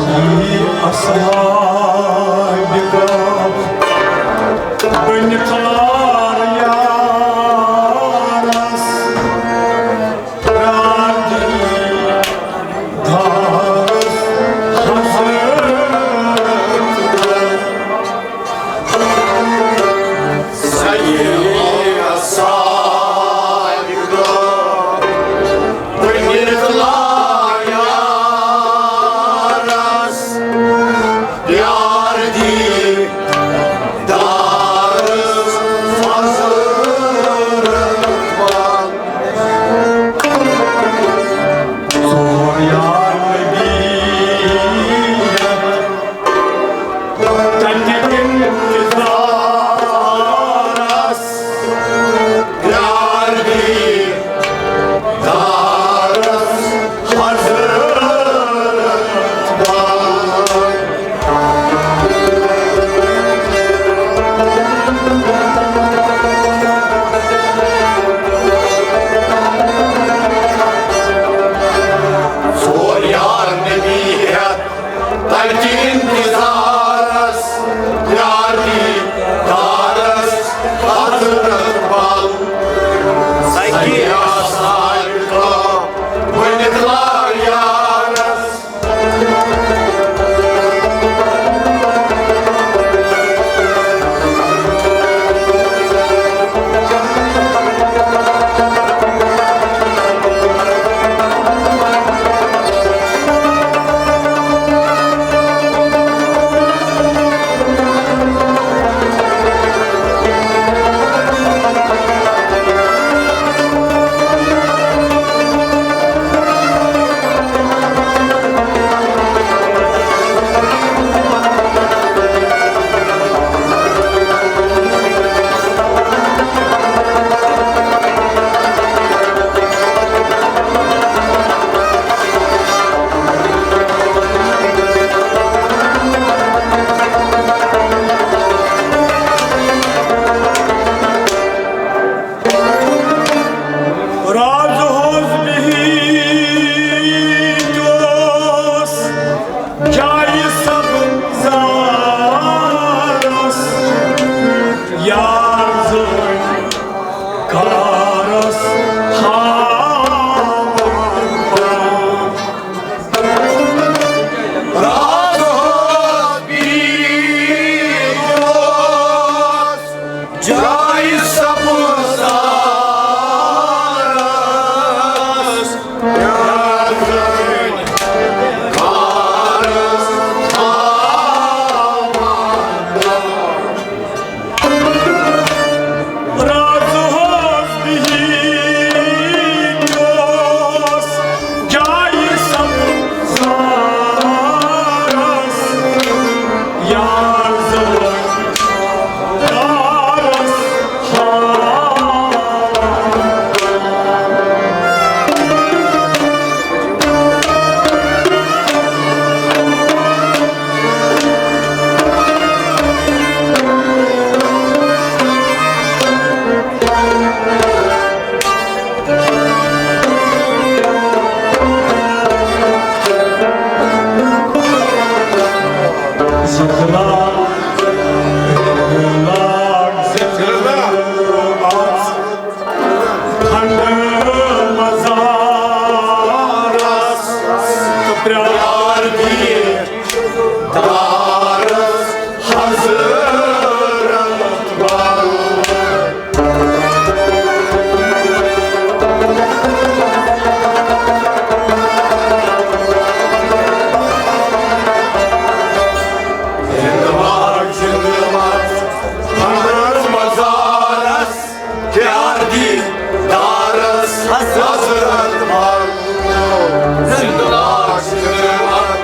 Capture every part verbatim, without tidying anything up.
اصحابکا بنہِ تار یارس، پرٛار دی دارس حضرت۔ سید اصحابکا بنہِ تار یارس، پرٛار دی دارس حضرت۔ ژور یار نبی تَتہِ اِنتظارس، پرٛار دی دارس حضرت۔ ژور یار نبی ہٮ۪تھ تَتہِ اِنتظارس، پرٛار دی دارس حضرت بل۔ سید اصحابکا بنہِ تار یارس۔ رازہس بِہِتھ اوس جایہِ سبزارس، یار زٲنۍ کارس ہاوان پان۔ رازہس بِہِتھ اوس جایہِ سبزارس، یار زٲنۍ کارس ہاوان۔ رازہس بِہِتھ اوس جایہِ سبزارس، یار زٲنۍ کارس ہاوان۔ کھنڈ مزارس تہٕ پرٛار دِیہِ دارس حضرت بل۔ زندہ باد، زندہ باد، حضرت مزارس پرٛار دِیہِ دارس حضرت بل۔ زندہ باد، زندہ باد۔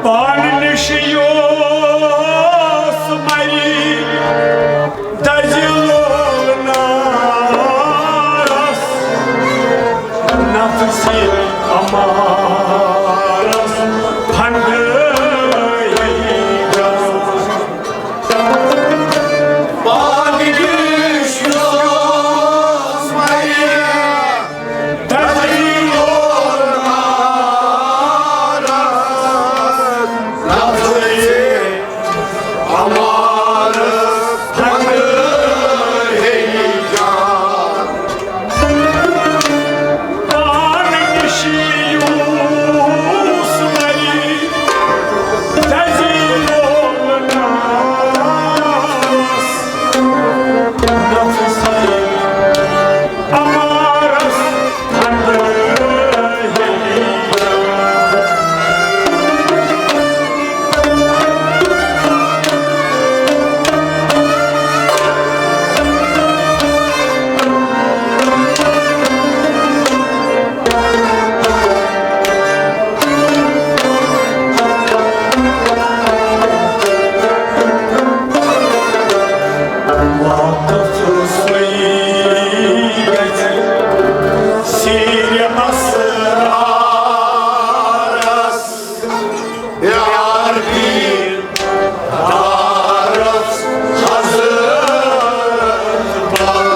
پانہٕ نِش یوس مَرِ دَزِ لول نارس، نفسِ اَمارس پھنٛڈ ہیٚیہِ جان۔ پانہٕ نِش یوس مَرِ دَزِ لول نارس، نفسِ اَمارس پھنٛڈ ہیٚیہِ جان۔ پانہٕ نِش یوس مَرِ دَزِ لول نارس، نفسِ اَمارس پھنٛڈ ہیٚیہِ جان۔ واقف سُے گژھِ سِرِ اسرارس، یار دیٖدارس حضرت بل۔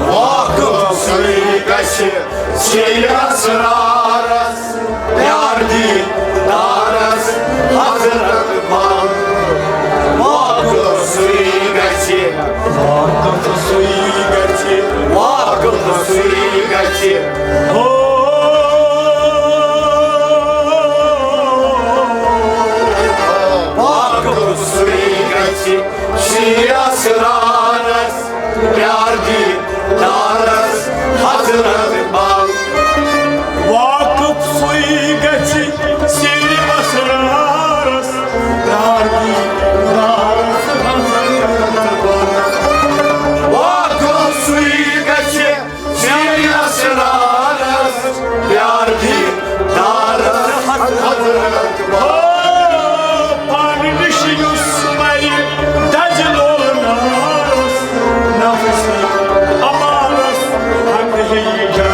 واقف سُے گژھِ سِرِ اسرارس، یار دیٖدارس حضرت بل۔ واقف سُے گژھِ، واقف سُے گژھِ، واقف سُے گژھِ۔ ہو۔ واقف سُے گژھِ سِرِ اسرارس، یار دیٖدارس حضرت بل۔ واقف سُے گژھِ سِرِ اسرارس، یار دیٖدارس حضرت بل۔ واقف سُے گژھِ سِرِ اسرارس، یار دیٖدارس حضرت بل۔ پانہٕ نِش یوس مَرِ دَزِ لول نارس، نفسِ اَمارس پھنٛڈ ہیٚیہِ جان۔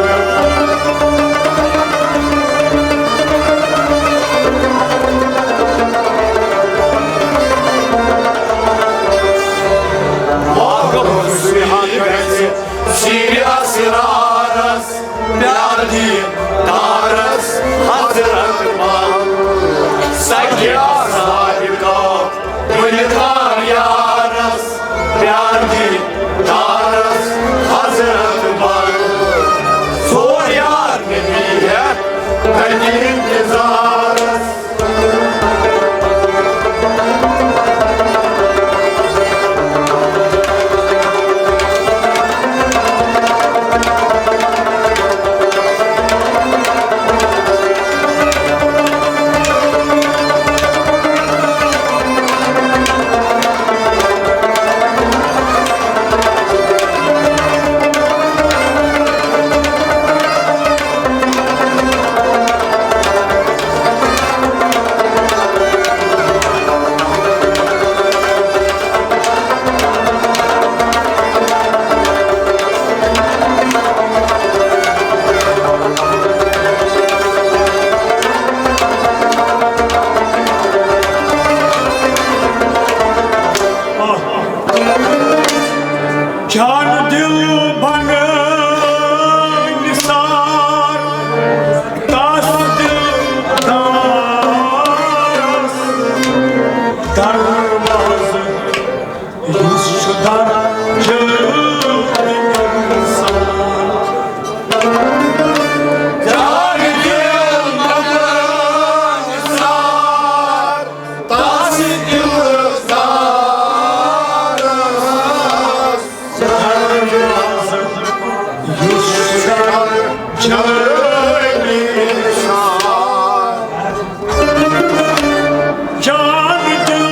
واقف سُے گژھِ سِرِ اسرارس، یار دیٖدارس حضرت بل۔ سخیا صادقہ گُلزار یارس، یار دیٖدارس حضرت بل۔ ژور یار نبی ہٮ۪تھ کَرِ انتظارس۔ جان دل بنٲے نثار، تس دلدارس دروازٕ یُس چھُ درجہٕ انسان۔ جان دل بنٲے نثار، تس دلدارس دروازٕ یُس چھُ درجہٕ انسان۔ جان دل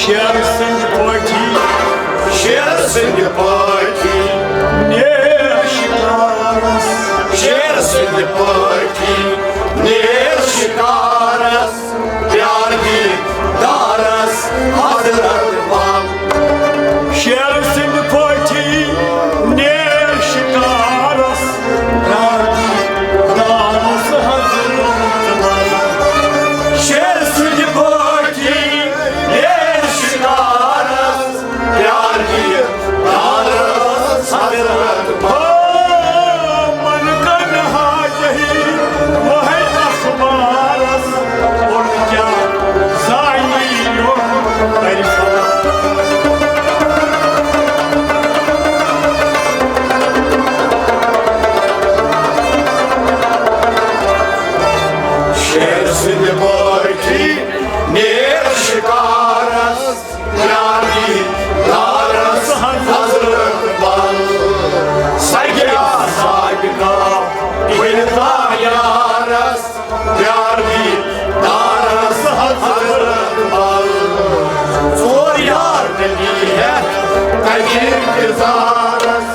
شیر سٕنٛدِ پٲٹھی، شیر سٕنٛدِ پٲٹھی، نیر شِکارس۔ شیر سٕنٛدِ پٲٹھی، نیر شِکارس، پیار دی دارس حضرت بل۔ شیر سٕنٛدِ پٲٹھی، نیر شِکارس، پیار دی دارس حضرت بل۔ شیر سٕنٛدِ پٲٹھی، نیر شِکارس، پیار دی دارس حضرت بل۔ من کن حاجہی وہی اخبارس، اور کیا زانی لوگ طرفا۔ شیر سٕنٛدِ پٲٹھی، نیر شِکارس، پیار دی دارس حضرت بل۔ سگیا سابقہ ولتا یارس، پیار دی دارس حضرت بل۔ ژور یار نبی ہیتھ تمہِ انتظارس۔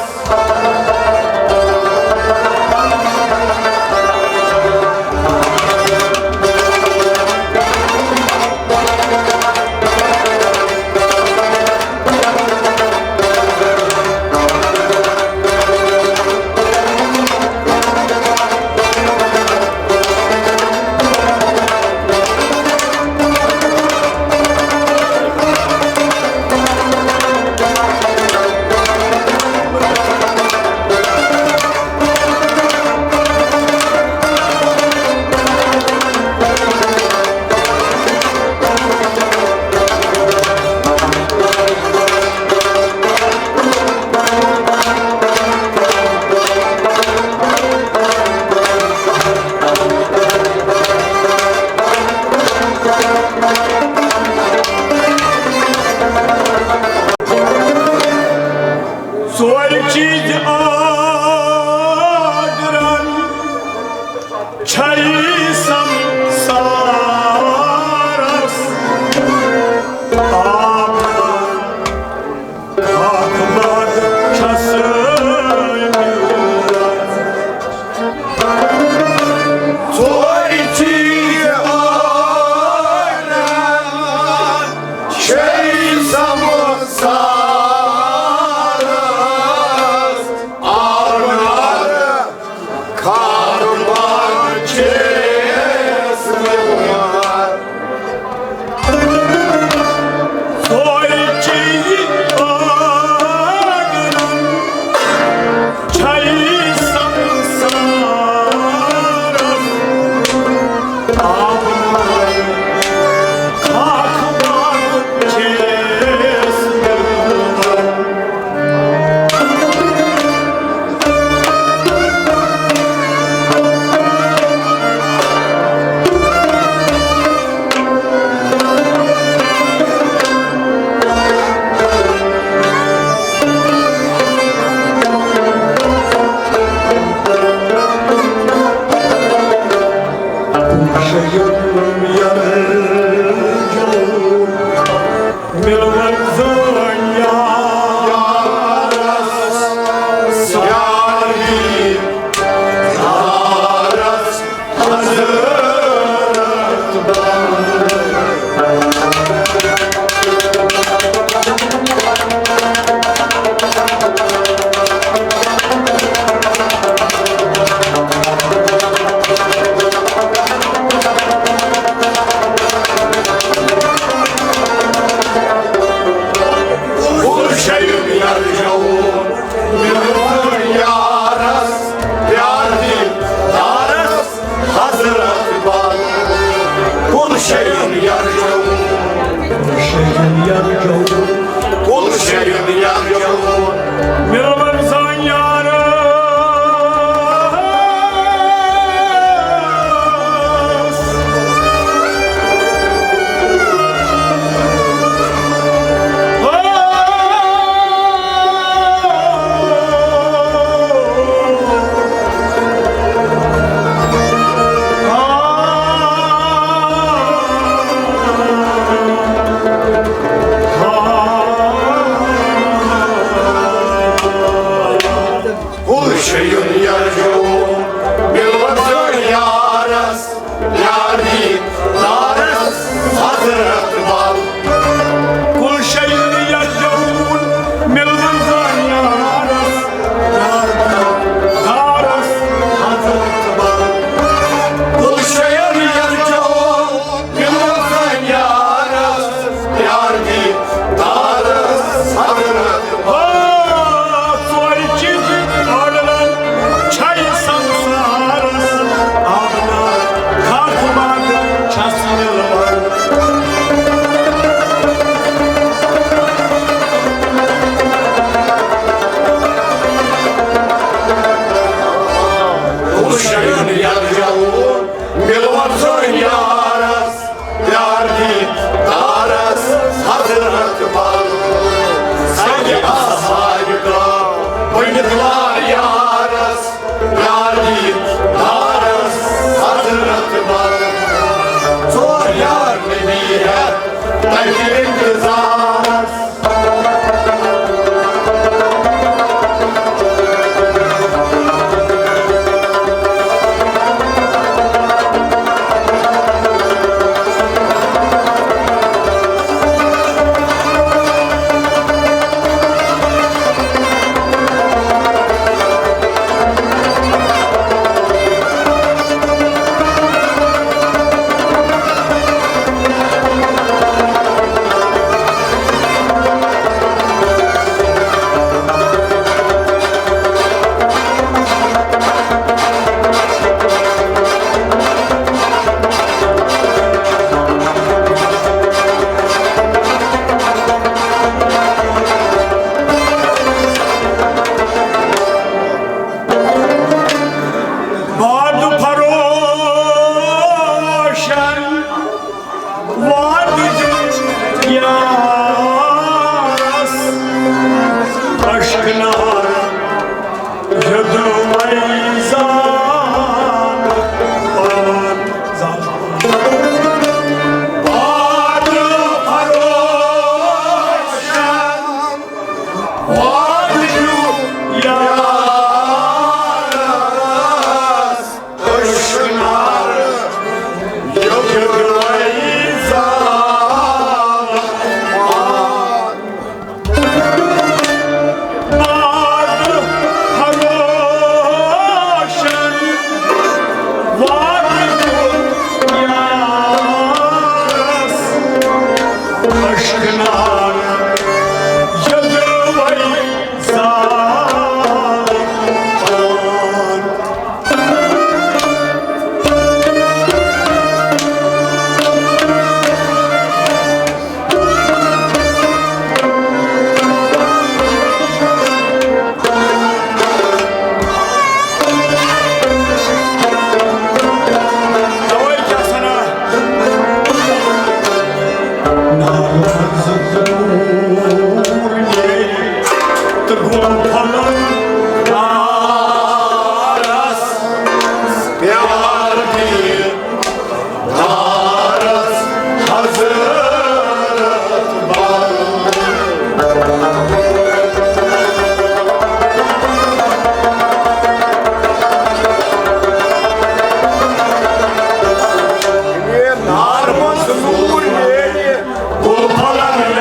ژورِ چیٖزِ آگرن چھَے سمسارس۔ آب کاکبر چھَس مِلان۔ ژورِ چیٖزِ آگرن چھَے سمسارس۔ آب کاکبر چھَس مِلان۔ ژورِ چیٖزِ آگرن چھَے سمسارس۔ آب کاکبر چھَس مِلان۔ کُل شیُن یرجوُن، مِلُن یارس، پیار دی دارس، حضرت بل۔ کُل شیُن یرجوُن، کُل شیُن یرجوُن، کُل شیُن یرجوُن، مِلُن زن یارس۔ یار دیٖدارس حضرت بل۔ کُل شیٚیہِ یتھ جوٗن مِلوُن زن یارس، یار دیٖدارس حضرت بل۔ کُل شیٚیہِ یتھ جوٗن مِلوُن زن یارس، یار دیٖدارس حضرت بل۔ آ، ژورِ چیٖزٕچ اولاد چھے سنسارس، اولاد خاک ماد چھس مِلوان۔ حسین یرجعون مِلوان سٲنۍ یارس، یار دیٖدارس حضرت بل۔ سنگِ اصحاب کا بٔنِتھ لار یارس، یار دیٖدارس حضرت بل۔ ژور یار نبی ہٮ۪تھ تتہِ انتظارس۔ باد فروشن واد یاس اشکنار یدوے زان پان زان۔ باد فروشن واد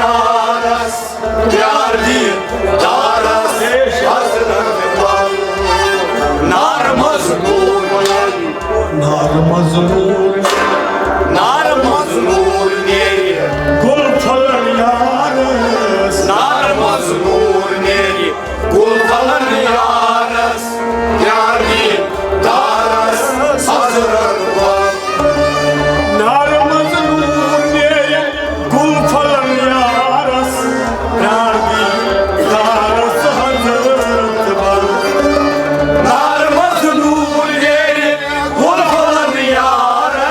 یاس یار دیٖدارس حضرت بل۔ نار منٛز نور، نار منٛز نور، نار منٛز نور نیرِ گُل پھۄلن یارس۔ نار منٛز نور نیرِ گُل پھۄلن یارس، یار دیٖدارس حضرت بل۔ نار منٛز نور نیرِ گُل پھۄلن یارس، یار دیٖدارس حضرت بل۔ نار منٛز نور نیرِ گُل پھۄلن یارس،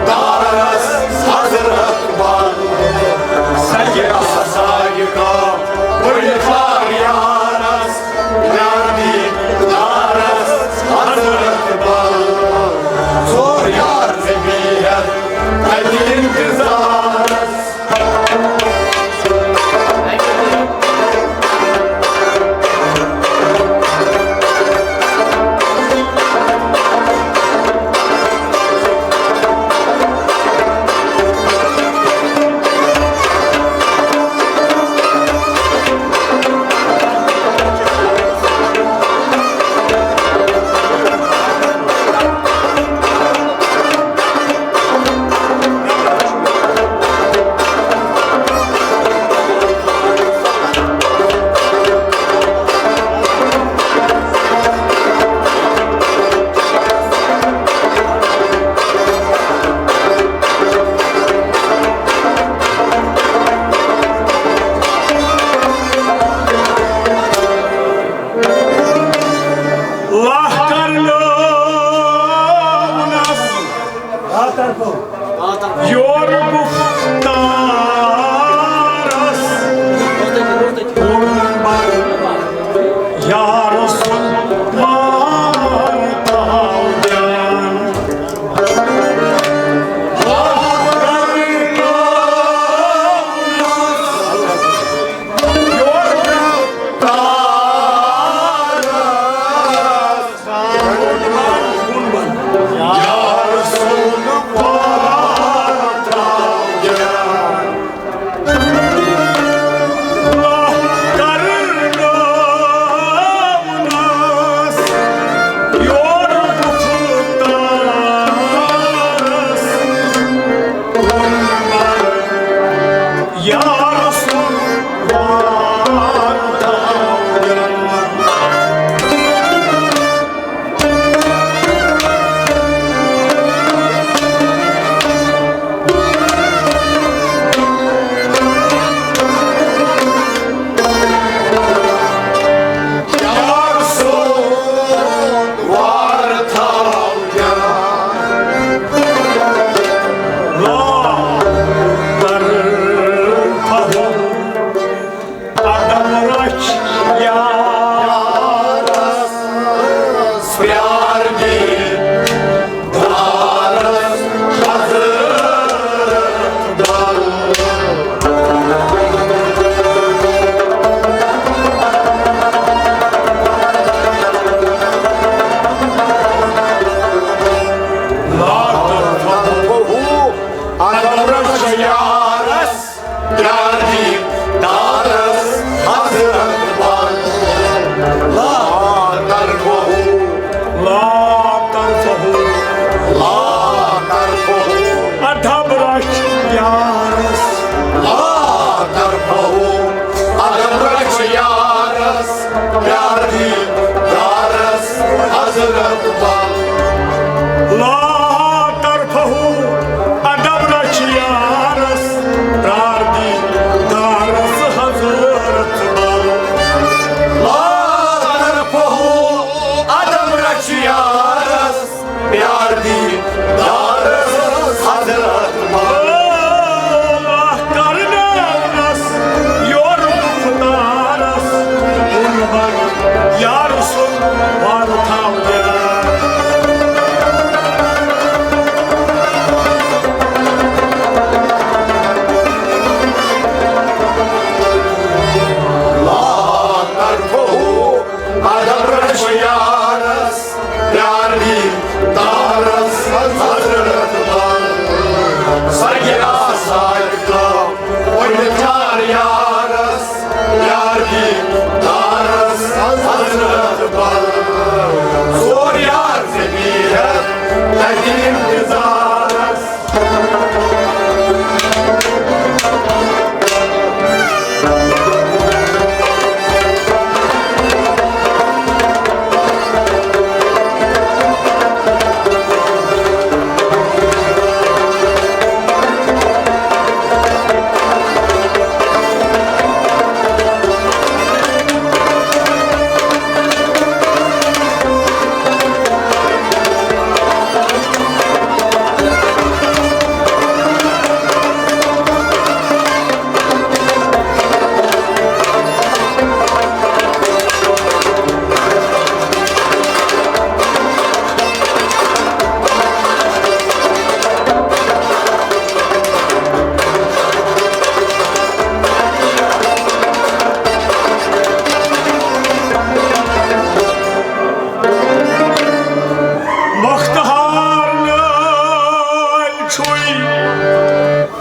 دارس حضرت بل، سگہِ آسایہِ کام بٔڑِ فاریانس، یار دی دارس حضرت بل، ژور یار نبی ہٮ۪تھ تتہِ انتظارس۔ لہہ کرنوونس یورٕ گفتارس، یا رسول مان تاو دیان۔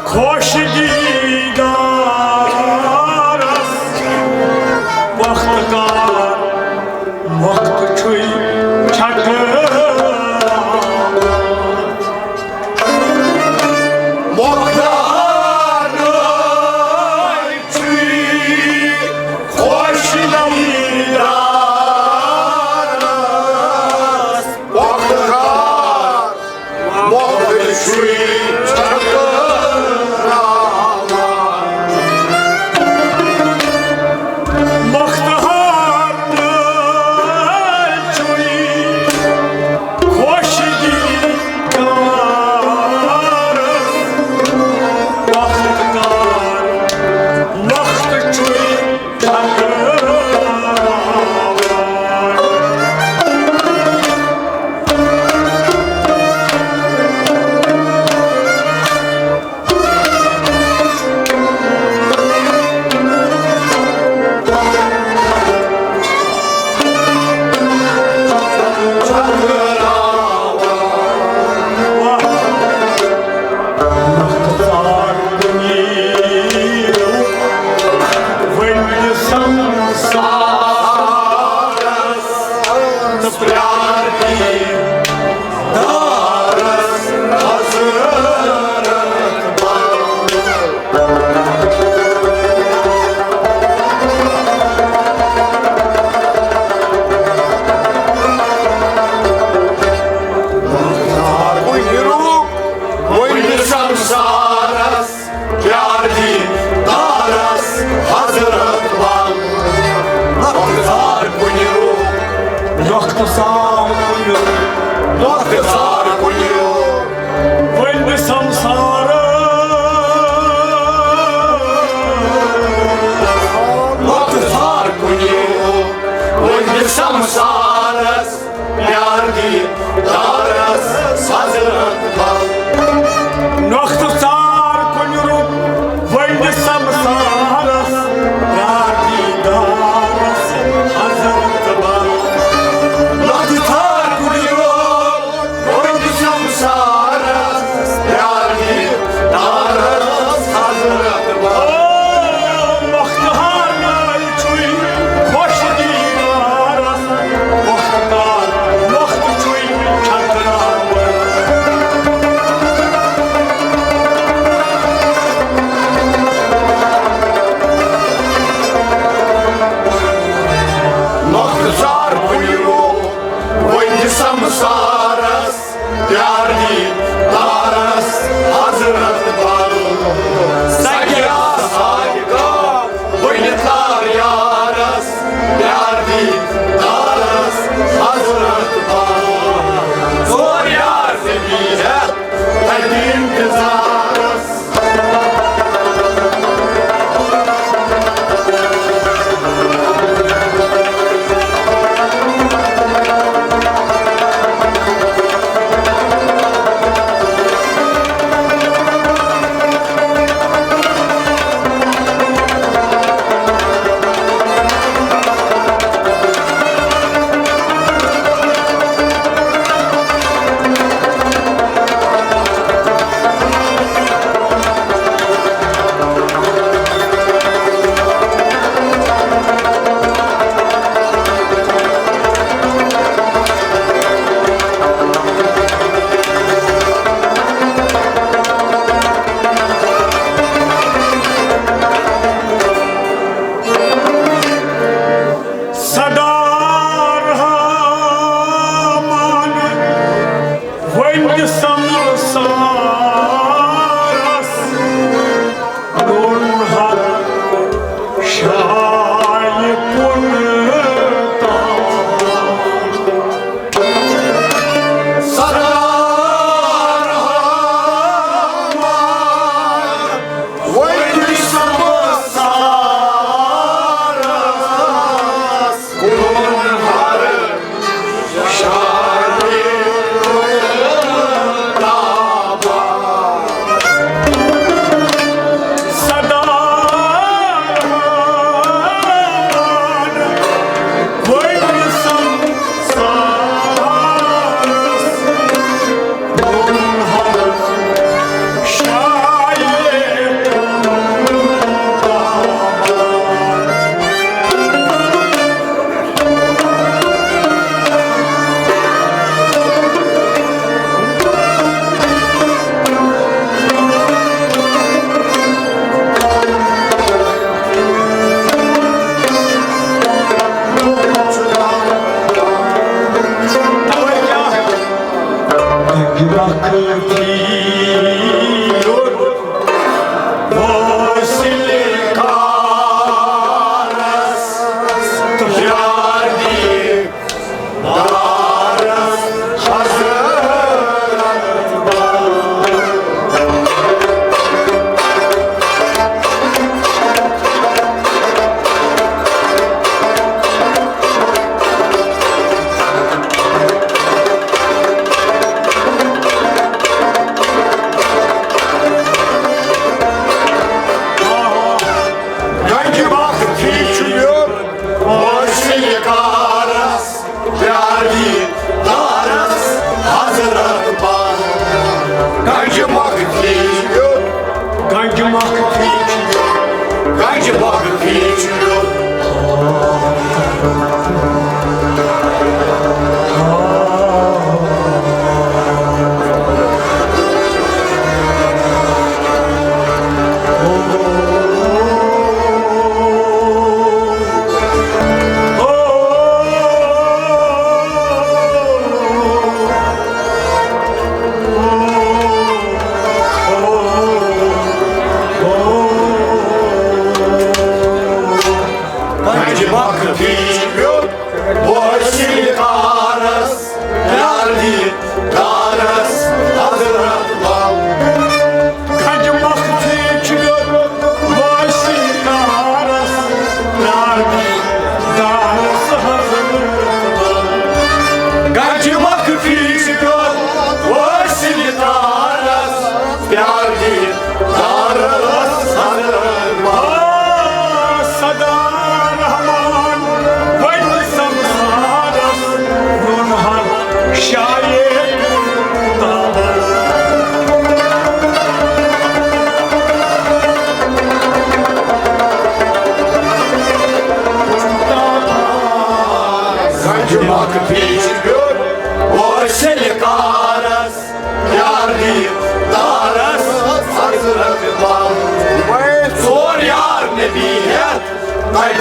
خۄش دیٖدارس وقت کر، وقت چھُے چھٹان۔ مۄخدار چھُے خۄش دیٖدارس وقت کر، وقت چھُے چھٹان۔ مۄخدار چھُے خۄش دیٖدارس وقت کر، وقت چھُے چھٹان۔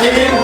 It